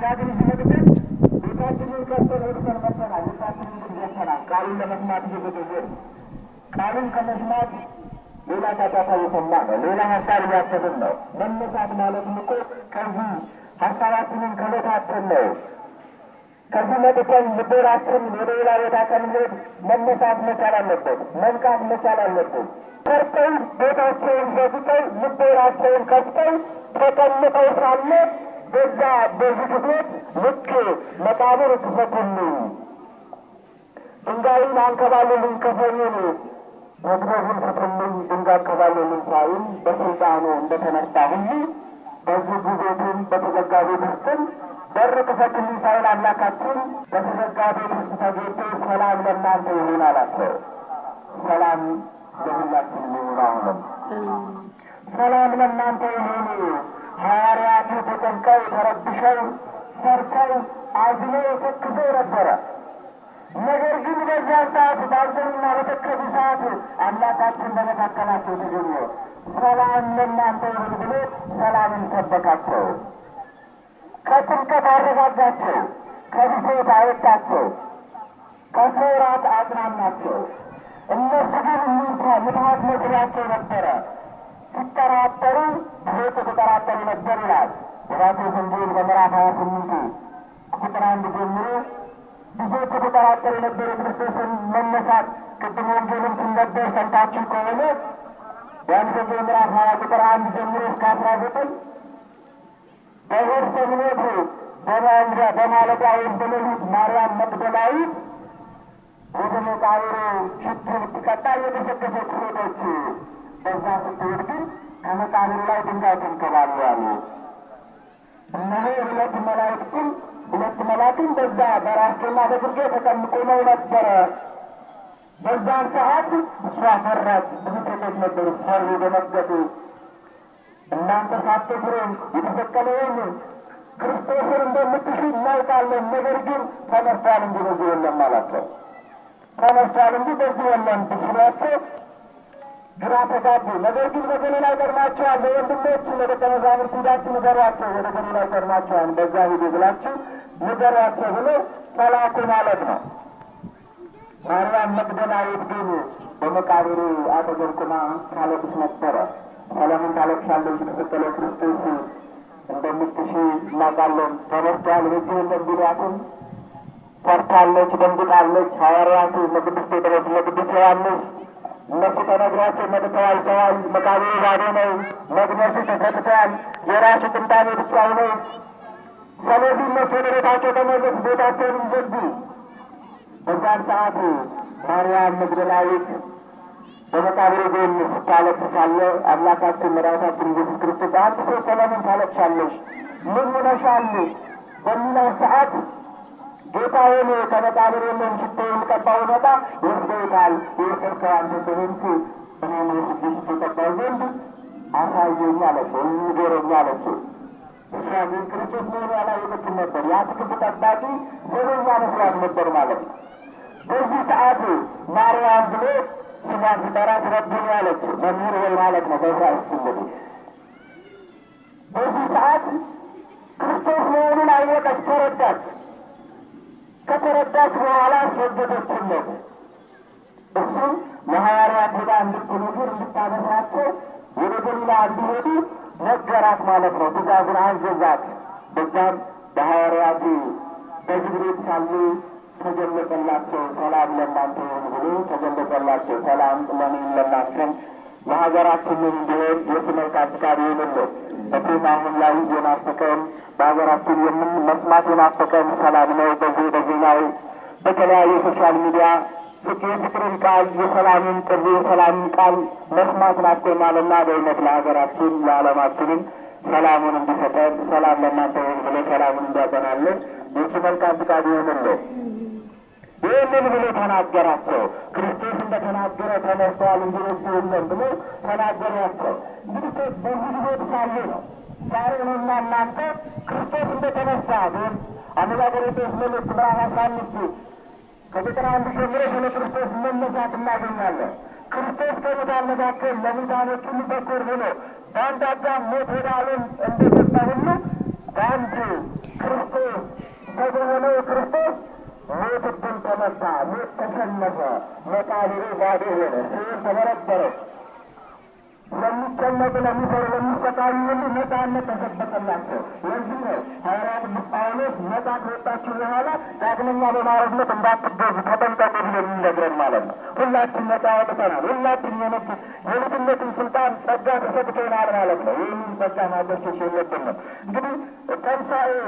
እኛ ግን እዚህ መጥተን ቤታችንን ከፍተን ወጥተን መጥተናል። ልባችንን ግን ዘግተናል። ቃሉን ለመስማት እየዘገየን ቃሉን ከመስማት ሌላ ጫጫታ እየሰማን ነው። ሌላ ሀሳብ እያሰብን ነው። መነሳት ማለትም እኮ ከዚህ ሀሳባችንን ከበታተን ነው። ከዚህ መጥተን ልቦናችን ወደ ሌላ ቦታ ከምንሄድ መነሳት መቻል አለበት። መንቃት መቻል አለበት። ፈርተው ቤታቸውን ዘግተው ልቦናቸውን ከፍተው ተቀምጠው ሳለ በዛ በዚህ ቤት ልክ መቃብር ክፈቱልኝ፣ ድንጋዩን አንከባሉልኝ፣ ከፈኑን መግረዙን ፍቱልኝ፣ ድንጋይ አንከባሉልኝ ሳይል በስልጣኑ እንደተነሳ ሁሉ በዚህ ቤትም በተዘጋ ቤት ውስጥም በር ክፈቱልኝ ሳይል አምላካችን በተዘጋ ቤት ውስጥ ተገኝቶ ሰላም ለእናንተ ይሁን አላቸው። ሰላም ለሁላችን ይሁን። አሁንም ሰላም ለእናንተ ይሁን። ሐዋርያቱ ተጨንቀው ተረብሸው ፈርተው አዝነው ተክዘው ነበረ። ነገር ግን በዚያ ሰዓት ባዘኑና በተከዙ ሰዓት አምላካችን በመካከላቸው ተገኘ። ሰላም ለእናንተ ይሁን ብሎ ሰላምን ሰበካቸው። ከጭንቀት አረጋጋቸው፣ ከብሶት አወጣቸው፣ ከፍርሃት አጽናናቸው። እነሱ ግን እንኳ ምትሃት መስሏቸው ነበረ። ሲጠራጠሩ ብዙዎች የተጠራጠሩ ነበር ይላል በማቴዎስ ወንጌል በምዕራፍ 28 ቁጥር 1 ጀምሮ ብዙዎች የተጠራጠሩ ነበር የክርስቶስን መነሳት። ቅድም ወንጌልን ሲነበብ ሰምታችሁ ከሆነ ዮሐንስ ወንጌል ምዕራፍ 20 ቁጥር 1 ጀምሮ እስከ 19 በእሑድ ሰንበት በማለዳ ወይም በሌሊት ማርያም መግደላዊት ወደ መቃብሩ ሽቱ ልትቀባ እየገሰገሰች ሄደች። በዛ ስትሄድ ግን ከመቃብሩ ላይ ድንጋይ ተንከባሎ አሉ። እነሆ ሁለት መላእክትም በዛ በራስጌና በግርጌ ተቀምጠው ነበረ። በዛን ሰዓት እሷ ፈራች። ብዙ ሴቶች ነበሩ፣ ፈሩ፣ ደነገጡ። እናንተ ሳትፍሩ የተሰቀለውን ክርስቶስን እንደምትሹ እናውቃለን፣ ነገር ግን ተነስቷል እንጂ በዚህ የለም አላቸው። ተነስቷል እንጂ በዚህ የለም ሲሏቸው ግራ ተጋቡ። ነገር ግን በገሊላ ይቀድማቸዋል፣ ለወንድሞቹ ለደቀ መዛሙርቱ ሄዳችሁ ንገሯቸው፣ ወደ ገሊላ ይቀድማቸዋል፣ በዛ ሂዱ ብላችሁ ንገሯቸው ብሎ ተላኩ ማለት ነው። ማርያም መግደላዊት ግን በመቃብሩ አጠገብ ቆማ ታለቅስ ነበረ። ሰለምን ታለቅሻለሽ? የተሰቀለው ክርስቶስ እንደምትሺ እናውቃለን፣ ተነስቷል፣ በዚህ የለም ቢሏትም ፈርታለች፣ ደንግጣለች። ሐዋርያቱ እነ ቅዱስ ጴጥሮስ እነ ቅዱስ ዮሐንስ እነሱ ተነግሯቸው መጥተው አይተዋል። መቃብሩ ባዶ ነው፣ መግነዙ ተፈትቷል፣ የራሱ ጥምጣሜ ብቻ ነው። ስለዚህ እነሱ ወደ ቤታቸው ተመለሱ፣ ቤታቸውንም ዘጉ። በዛን ሰዓት ማርያም መግደላዊት በመቃብሩ ጎን ስታለቅስ ሳለ አምላካችን መድኃኒታችን ኢየሱስ ክርስቶስ አንቺ ሴት ስለምን ታለቅሻለሽ? ምን ሆነሻል? በሚላት ሰዓት ጌታዬ ከመቃብር የለም ሽቶ ልቀባው መጣ ወስደውታል። የወሰድከው አንተ ስለሆንክ እኔን ወስጄ ሽቶ ቀባው ዘንድ አሳየኝ አለችው፣ ንገረኝ አለችው። እሷ ግን ክርስቶስ መሆኑ ያላወቀችም ነበር። የአትክልት ጠባቂ ዘበኛ መስሏት ነበር ማለት ነው። በዚህ ሰዓት ማርያም ብሎ ስሟን ሲጠራት ረቡኒ አለችው። መምህር ወይ ማለት ነው በዕብራይስጥ እንግዲህ። በዚህ ሰዓት ክርስቶስ መሆኑን አወቀች፣ ተረዳች። ከተረዳች በኋላ ሰገደችለት። እሱም ለሐዋርያት ሄዳ እንድትነግር እንድታበስራቸው ወደ ገሊላ እንዲሄዱ ነገራት ማለት ነው። ትእዛዙን አዘዛት። በዛም በሐዋርያቱ በዝግ ቤት ሳሉ ተገለጸላቸው። ሰላም ለእናንተ ይሁን ብሎ ተገለጸላቸው። ሰላም ለእኔም ለእናንተም ለሀገራችንም እንዲሆን የእሱ መልካም ፈቃድ ይሁንልን። መቼም አሁን ላይ የናፈቀን በሀገራችን የምን መስማት የናፈቀን ሰላም ነው። በዚህ በዜናው በተለያዩ social media የፍቅርን ቃል የሰላምን ጥሪ የሰላምን ቃል መስማት ናፍቆናልና በእውነት ለሀገራችን ለዓለማችንም ሰላሙን እንዲሰጠን ሰላም ለእናንተ ይሁን ብሎ ሰላሙን እንዲያጸናልን የእሱ መልካም ፈቃድ ይሁንልን። ይህንን ብሎ ተናገራቸው። ክርስቶስ እንደተናገረ ተነስቷል እንጂ በዚህ የለም ብሎ ተናገራቸው። እንግዲህ በዚህ ጊዜ ሳሉ ነው ዛሬ እኔና እናንተ ክርስቶስ እንደተነሳ ግን አንደኛ ቆሮንቶስ መልእክት ምዕራፍ 15 ከቁጥር 1 ጀምሮ ስለ ክርስቶስ መነሳት እናገኛለን። ክርስቶስ ከሙታን መካከል ለሙታኖች ሁሉ በኩር ሆኖ በአንድ አዳም ሞት ወደ ዓለም እንደገባ ሁሉ በአንድ ክርስቶስ ተመታ፣ ሞት ተሸነፈ፣ መቃብሩ ባዶ ሆነ፣ ሲኦል ተበረበረ። ለሚጨነቁ፣ ለሚፈሩ፣ ለሚሰቃዩ ሁሉ ነጻነት ተሰበከላቸው። ለዚህ ነው ሐዋርያ ቅዱስ ጳውሎስ ነጻ ከወጣችሁ በኋላ ዳግመኛ በባርነት እንዳትገዙ ተጠንቀቁ ብሎ የሚነግረን ማለት ነው። ሁላችን ነጻ ወጥተናል። ሁላችን የልጅነትን ስልጣን ጸጋ ተሰጥቶናል ማለት ነው። ይህንን ጸጋ ማቆሸሽ የለብንም። እንግዲህ ትንሣኤን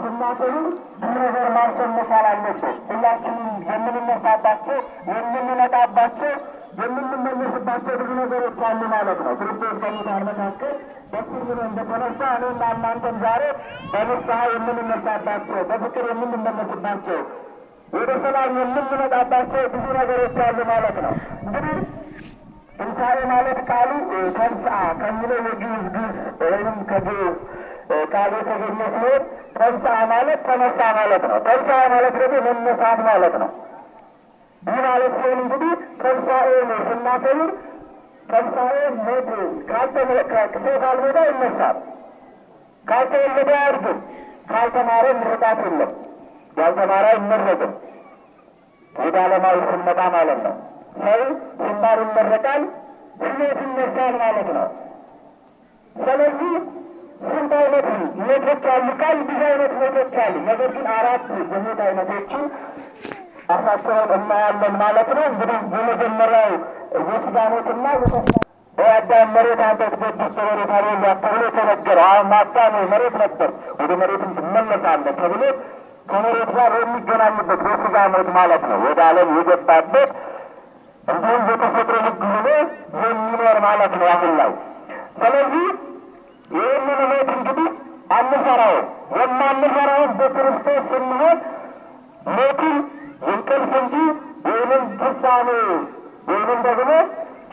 ስናከብር ብዙ ነገር ማሰብ መቻል አለብን። ሁላችንም የምንነሳባቸው፣ የምንነቃባቸው፣ የምንመለስባቸው ብዙ ነገሮች አሉ ማለት ነው። ክርስቶስ ከሙታን መካከል በኩር ሆኖ እንደተነሳ እኔና እናንተም ዛሬ በንስሐ የምንነሳባቸው፣ በፍቅር የምንመለስባቸው፣ ወደ ሰላም የምንመጣባቸው ብዙ ነገሮች አሉ ማለት ነው። እንግዲህ ትንሣኤ ማለት ቃሉ ተንሥአ ከሚለው የግዕዝ ግስ ወይም ከግዕዝ ቃሉ የተገኘ ሲሆን ተንሥአ ማለት ተነሳ ማለት ነው። ተንሥአ ማለት ደግሞ መነሳት ማለት ነው። ይህ ማለት ሲሆን እንግዲህ ትንሣኤን ስናከብር ትንሣኤ ሞት ሰው ካልሞተ አይነሳም፣ ካልተወለደ አያድግም፣ ካልተማረ ምርቃት የለም፣ ያልተማረ አይመረቅም። ወደ ዓለማዊ ስንመጣ ማለት ነው። ሰው ሲማር ይመረቃል፣ ሲሞት ይነሳል ማለት ነው። ስለዚህ ስንት አይነት ሞቶች አሉ ካል ብዙ አይነት ሞቶች አሉ። ነገር ግን አራት የሞት አይነቶችን አሳስረን እናያለን ማለት ነው። እንግዲህ የመጀመሪያው የስጋ ሞትና የአዳም መሬት አንተ ትገድስ መሬት አልወላ ተብሎ ተነገረ። አሁን አዳም መሬት ነበር፣ ወደ መሬትም ትመለሳለህ ተብሎ ከመሬት ጋር የሚገናኝበት የስጋ ሞት ማለት ነው። ወደ ዓለም የገባበት እንዲሁም የተፈጥሮ ሕግ ሆኖ የሚኖር ማለት ነው አሁን ላይ። ስለዚህ ይህንን ሞት እንግዲህ አንፈራውም። የማንፈራውን በክርስቶስ ስንሆን ሞትን እንቅልፍ እንጂ ወይንም ፍጻሜ ወይንም ደግሞ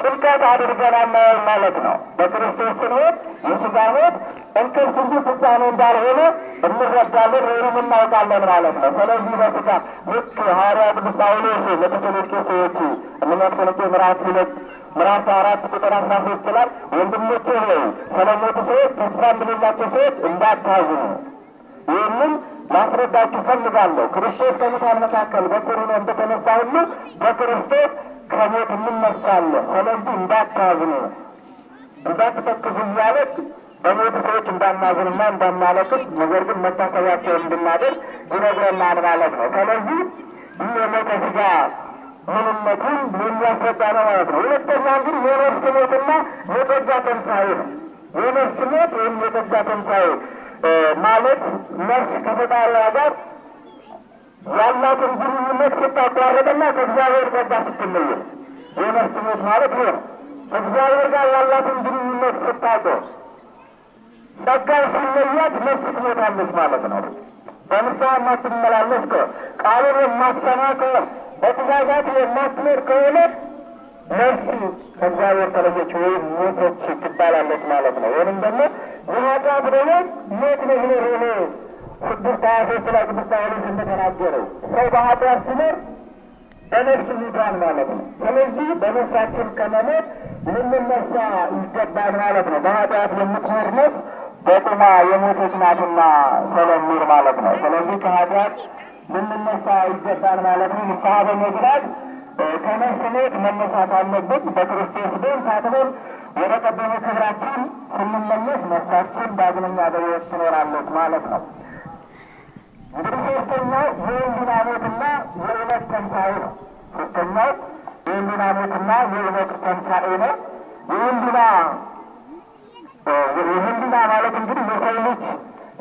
ጭንቀት አድርገን አናየውም ማለት ነው። በክርስቶስ ስንሆን የስጋ ሞት እንቅልፍ እንጂ ፍጻሜ እንዳልሆነ እንረዳለን ወይንም እናውቃለን ማለት ነው። ስለዚህ በስጋ ልክ ሐዋርያ ቅዱስ ጳውሎስ ለተሰሎንቄ ሰዎች አንደኛ ተሰሎንቄ ምዕራፍ 2 ምዕራፍ 4 ቁጥር 13 ላይ ወንድሞቼ ሆይ ስለሞቱ ሰዎች ተስፋ እንደሌላቸው ሰዎች እንዳታዝኑ ይህንን ላስረዳችሁ ፈልጋለሁ። ክርስቶስ ከሙታን መካከል በኩር ሆኖ እንደተነሳ ሁሉ በክርስቶስ ከሞት እንነሳለን። ስለዚህ እንዳታዝኑ፣ እንዳትተክዙ እያለ በሞቱ ሰዎች እንዳናዝንና እንዳናለቅስ ነገር ግን መታሰቢያቸውን እንድናደርግ ይነግረናል ማለት ነው። ስለዚህ ይህ የሞተ ስጋ ምንነቱን የሚያስረዳ ነው ማለት ነው። ሁለተኛ እንግዲህ የነፍስ ሞትና የጸጋ ትንሣኤ ነው። የነፍስ ሞት ወይም የጸጋ ትንሣኤ ማለት ነፍስ ከፈጣሪዋ ጋር ያላትን ግንኙነት ስታቋርጥና ከእግዚአብሔር ጸጋ ስትለይ የነፍስ ሞት ማለት ይሄ ነው። ከእግዚአብሔር ጋር ያላትን ግንኙነት ስታቆም፣ ጸጋው ሲለያት ነፍስ ትሞታለች ማለት ነው። በንስሐ የማትመላለስ ከሆነ፣ ቃሉን የማትሰማ ከሆነ፣ በትእዛዛቱ የማትኖር ከሆነ ነፍስ ከእግዚአብሔር ተለየች ወይም ሞተች ትባላለች ማለት ነው። ወይንም ደግሞ የኃጢአት ደግሞ ሞት ነው ብሎ ሮሜ 6:23 ላይ ቅዱስ ጳውሎስ እንደተናገረው ሰው በኃጢአት ሲኖር በነፍሱ ሙቷል ማለት ነው። ስለዚህ በነፍሳችን ከመሞት ልንነሳ ይገባል ማለት ነው። በኃጢአት የምትኖር ነፍስ በቁማ የሞተች ናትና ስለሚል ማለት ነው። ስለዚህ ከኃጢአት ልንነሳ ይገባል ማለት ነው። ንስሐ በመግባት ከነፍስ ሞት መነሳት አለብን። በክርስቶስ ደም ታጥበን ወደ ቀደመ ክብራችን ስንመለስ ነፍሳችን ዳግመኛ በሕይወት ትኖራለች ማለት ነው። እንግዲህ ሶስተኛው የሕሊና ሞትና የእውነት ትንሣኤ ነው። ሶስተኛው የሕሊና ሞትና የእውነት ትንሣኤ ነው። የሕሊና ማለት እንግዲህ የሰው ልጅ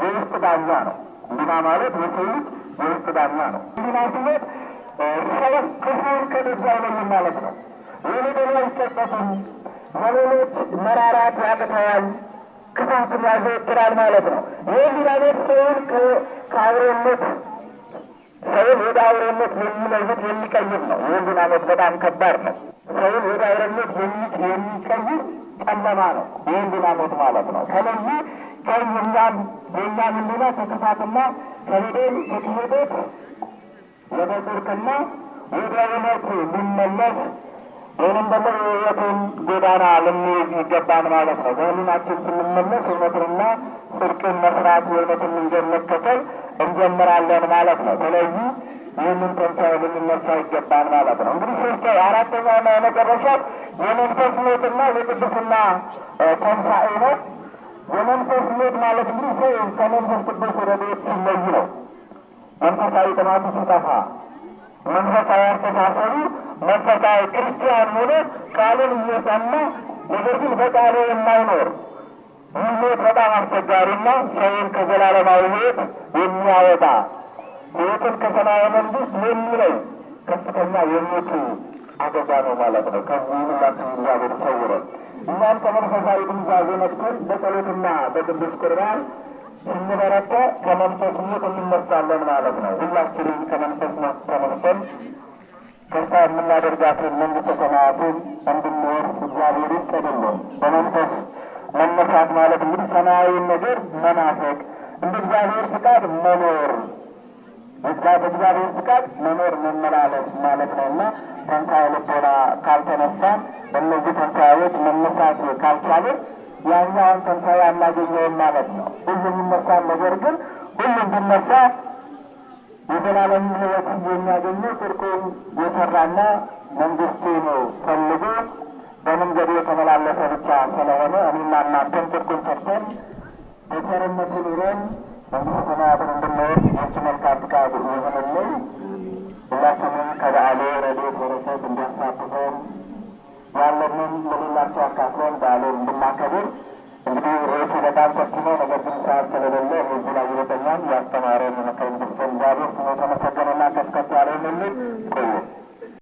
የውስጥ ዳኛ ነው። ሕሊና ማለት የሰው ልጅ የውስጥ ዳኛ ነው። ሕሊና ሲሞት ሰው ክፉን ከደጉ አይለይም ማለት ነው። የበደሉ አይጸጸትም፣ ለሌሎች መራራት ያቅተዋል፣ ክፋትን ያዘወትራል ማለት ነው። የሕሊና ሞት ሰውን ከአውሬነት ሰውን ወደ አውሬነት የሚለውጥ የሚቀይር ነው። የሕሊና ሞት በጣም ከባድ ነው። ሰውን ወደ አውሬነት የሚቀይር ጨለማ ነው የሕሊና ሞት ማለት ነው። ስለዚህ ከእኛም የእኛም ሕሊና ከክፋትና ከበደል ከክህደት ወደ ጽድቅና ወደ እውነት ሊመለስ ወይንም ደግሞ የሕይወትን ጎዳና ልንይዝ ይገባን ማለት ነው። በሕሊናችን ስንመለስ እውነትንና ጽድቅን መስራት የእውነትን መንገድ መከተል እንጀምራለን ማለት ነው። ስለዚህ ይህንን ትንሣኤ ልንነሳ ይገባን ማለት ነው። እንግዲህ ሶስተ አራተኛውና የመጨረሻው የመንፈስ ሞትና የቅድስና ትንሣኤ ነው። የመንፈስ ሞት ማለት እንግዲህ ሰው ከመንፈስ ቅዱስ ረድኤት ሲለይ ነው። መንፈሳዊ ጥማቱ ሲጠፋ፣ መንፈሳዊ አስተሳሰቡ መንፈሳዊ ክርስቲያን ሆኖ ቃሉን እየሰማ ነገር ግን በቃሉ የማይኖር ይህ ሞት በጣም አስቸጋሪና ሰውን ከዘላለማዊ ሕይወት የሚያወጣ ሕይወትን ከሰማያዊ መንግስት የሚለይ ከፍተኛ የሞቱ አደጋ ነው ማለት ነው። ከዚህ ሁላችን እግዚአብሔር ይሰውረን። እኛም ከመንፈሳዊ ድንዛዜ ነቅተን በጸሎትና በቅዱስ ቁርባን ስንበረታ ከመንፈስ ሞት እንነሳለን ማለት ነው። ሁላችንም ከመንፈስ ሞት ተነስተን ተስፋ የምናደርጋትን መንግስተ ሰማያትን እንድንወርስ እግዚአብሔር ይፍቀድልን። በመንፈስ መነሳት ማለት እንግዲህ ሰማያዊን ነገር መናፈቅ፣ እንደ እግዚአብሔር ፍቃድ መኖር፣ በእግዚአብሔር ፍቃድ መኖር መመላለስ ማለት ነው እና ተንሳኤ ልቦና ካልተነሳን በእነዚህ ተንሳኤዎች መነሳት ካልቻለን ያኛውን ተንሳኤ አናገኘውም ማለት ነው። ሁሉም ይነሳል፣ ነገር ግን ሁሉም ቢነሳ የዘላለም ሕይወት የሚያገኘው ጽድቁን የሰራና መንግስቱን ፈልጎ በመንገዱ የተመላለሰ ብቻ ስለሆነ እኔና እናንተም ጽድቁን ሰርተን በቸርነቱ ኑረን መንግስተ ሰማያትን እንድንወርስ የእሱ መልካም ፍቃድ ይሁንልን። ሁላችንም ከበዓሉ ረድኤት